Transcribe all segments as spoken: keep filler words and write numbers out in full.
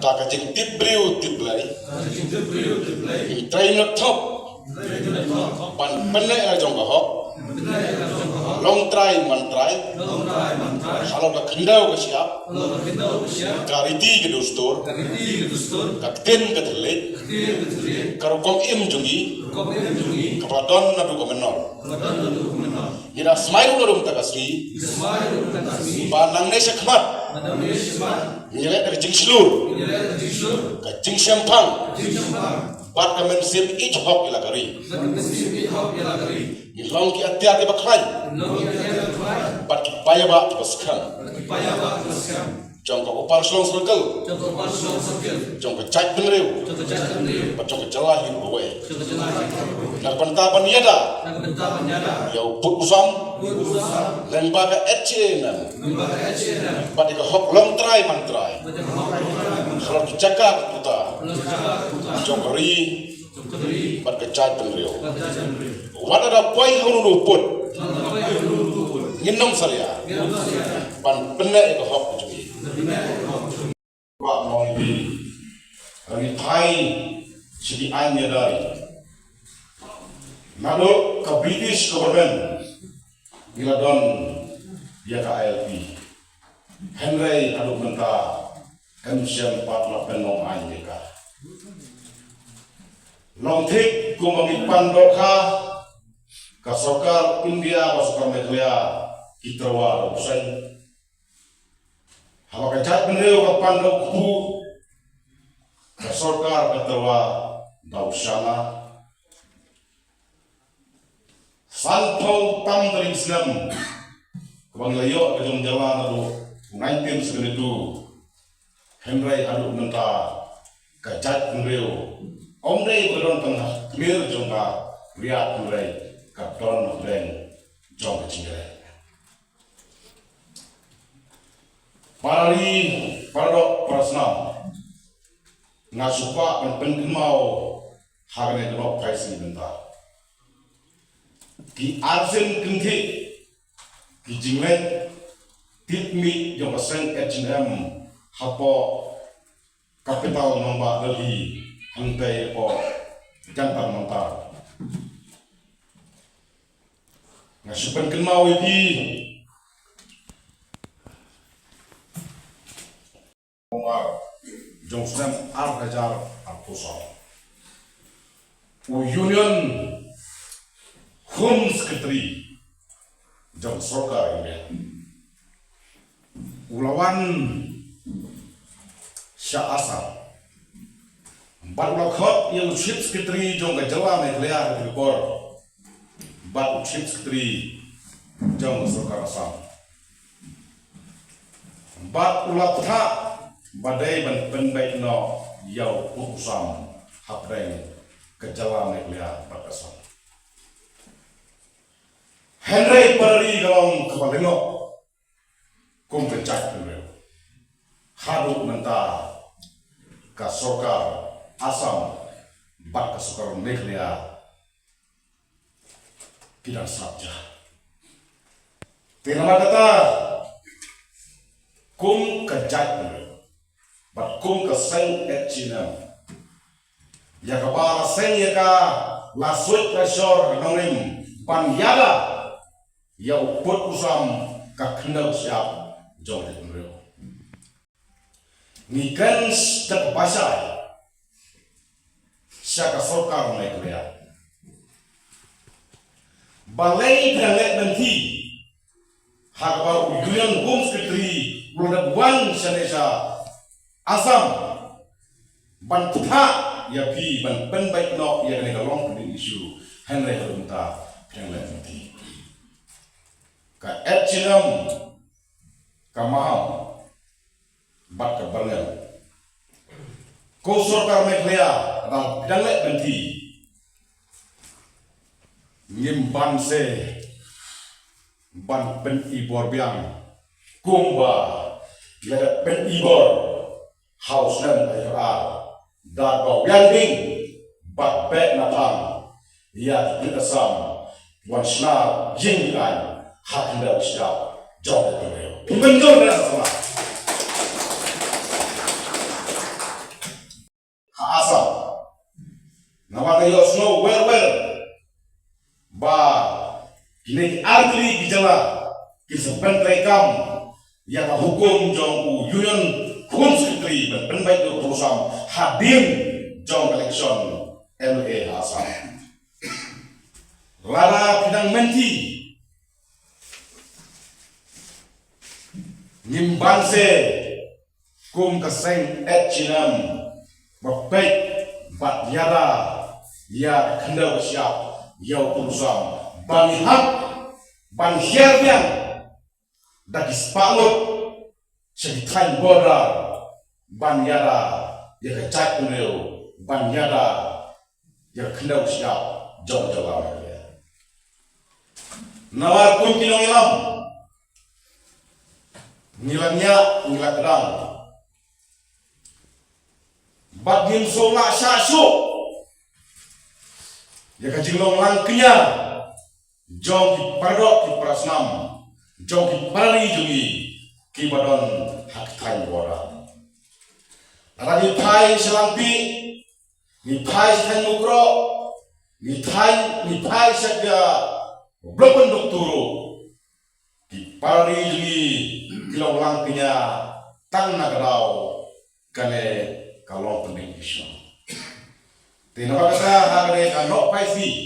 Da ka jingtip briew tip Blei, ngim trei noh thok ban pynneh la jong ka hok, long trai man trai, halor ka khyndew ka shyiap, ka riti ka dustur, ka ktien ka thylliej, ka rukom im jong ngi kaba la don naduh ka mynnor. Ngi da smai ruh na rum ta ka sngi ba nangne shakhmat ngi leh da ka jingshlur, ka jingshemphang bad ka mynsiem ïeit hok ïa la ka ri. Ngi long ki atiar kiba khlaiñ bad ki paidbah kiba skhem jong ka Upper Shillong Circle, jong ka jaitbynriew bad jong ka jylla hi ruh kawei. Na ka bynta ban ïada ïa u pud u sam lyngba ka H A N M bad ïa ka hok long trai man trai halor ki jaka ki puta jong ka ri bad ka jaitbynriew. Wat la da poi ha uno uno u pud, ngin ym salia ban pynneh ïa ka hok jong ngi. Ba mo ngi, ngi phai sha ki aiñ ïada naduh ka British government ngi la don ïa ka I L P. Hynrei haduh mynta ym shym pat la pynlong aiñ ïa ka. Long thik kumba ngi pan dohkha, ka sorkar India bad sorkar Meghalaya ki tyrwa da u seng. Haba ka jaitbynriew ka pan da u kpu, ka sorkar ka tyrwa da u shana. Sanphew tam tarik snem kaba ngi la ïoh ka jong jylla naduh nineteen seventy-two. Hynrei haduh mynta ka jaitbynriew ym dei ba don tang ha khmih jong ka riat, hynrei ka don hapdeng jong ka jingïaleh. Para ri, para doh, para snam, nga sngewbha ban pynkynmaw ha kane ka lok phai sngi mynta. Ki arsien kynthih ki jingleit tipmih jong ka seng H A N M hapoh capital nongbah Delhi, hangtei hapoh Jantar Mantar. Nga shu pynkynmaw ïa phi, November jong snem ar hajar arphew saw, u Union Home Secretary jong sorkar India u la wan sha Assam bad u la khot ïa u Chief Secretary jong ka jylla Meghalaya ha kata ka por bad u Chief Secretary jong ka sorkar Assam. Bad u la phah ba dei ban pynbeit noh ïa u pud u sam hapdeng ka jylla Meghalaya bad ka Assam. Hynrei para ri, ka long kaba lyngngoh kum ka jaitbynriew. Haduh mynta ka sorkar Assam bad ka sorkar Meghalaya ki dang sah ja. Te namar kata, kum ka jaitbynriew bad kum ka seng H A N M, ïa kaba la seng ïa ka, la suit la shor nongrim ban ïada ïa u pud u sam, ka khyndew shyiap jong ka jaitbynriew. Ngi kren da kaba shai sha ka sorkar Meghalaya. Balei phi dang leh lynti ha kaba u Union Home Secretary u la dep wan shane sha Assam ban phah ïa phi ban pynbeit noh ïa kane ka long pending issue, hynrei haduh mynta phi dang leh lynti? Ka H A N M, ka Maham bad ka Barngel. Ko sorkar Meghalaya, lada phi dang leh lynti, ngim banse ban pyni bor biang kumba la dep pyni bor ha u snem ar hajar ar, da kaba wiang ding bad beh na thang ïa ki pulit Assam wan shna ïing ki aiñ ha khyndew shyiap jong ka jaitbynriew. Phi mynjur ne em? ha Assam. Namar ka ïohsngew wer wer ba kine ki artylli ki jylla kin sa pyntreikam ïa ka hukum jong u Union Home Secretary ban pynbeit ïa u Pyndonkam hadien jong election M L A ha Assam. Lada phi dang mynta ngim banse kum ka seng H N M ba peit bad ïada ïa ka khyndew ka shyiap ïa u Pyndonkam, ba ngi hap ban hiar biang da ki spah ngut sha ki thaiñ border ban ïada ïa ka jaitbynriew, ban ïada ïa ka khyndew ka shyiap jong ka jylla Meghalaya. Namar kum ki nongïalam ngi la ñiah, ngi la kdang bad ngim sngewlah shah shuh ïa ka jinglong lang kñia jong ki paradoh ki parasnam, jong ki parari jong ngi kiba don ha ki thaiñ border. Lada ngi phai sha Langpih, ngi phai sha thaiñ Mukroh, ngi phai, ngi phai sha ka Block Byndukturu, ki parari jong ngi ki long lang kñia tang na ka daw kane ka Longpynding East. Te namar kata ha kane ka North Phai Sing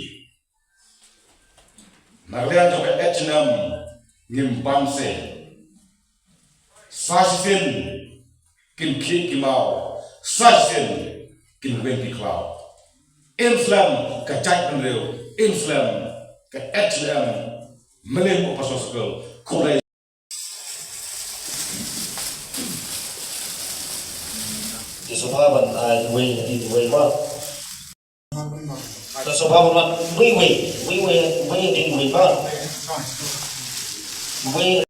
na ka liang jong ka H N M ngim banse. Sa shisien kin khih ki maw, sa shisien kin weng ki khlaw. Im slem ka jaitbynriew, im slem ka H N M. Mlien u pastor Sukul, khublei. Te sngewbha ban ai wei na ding wei ba. Te sngewbha ban ai wei, wei, wei, wei, wei na ding wei ba. Wei.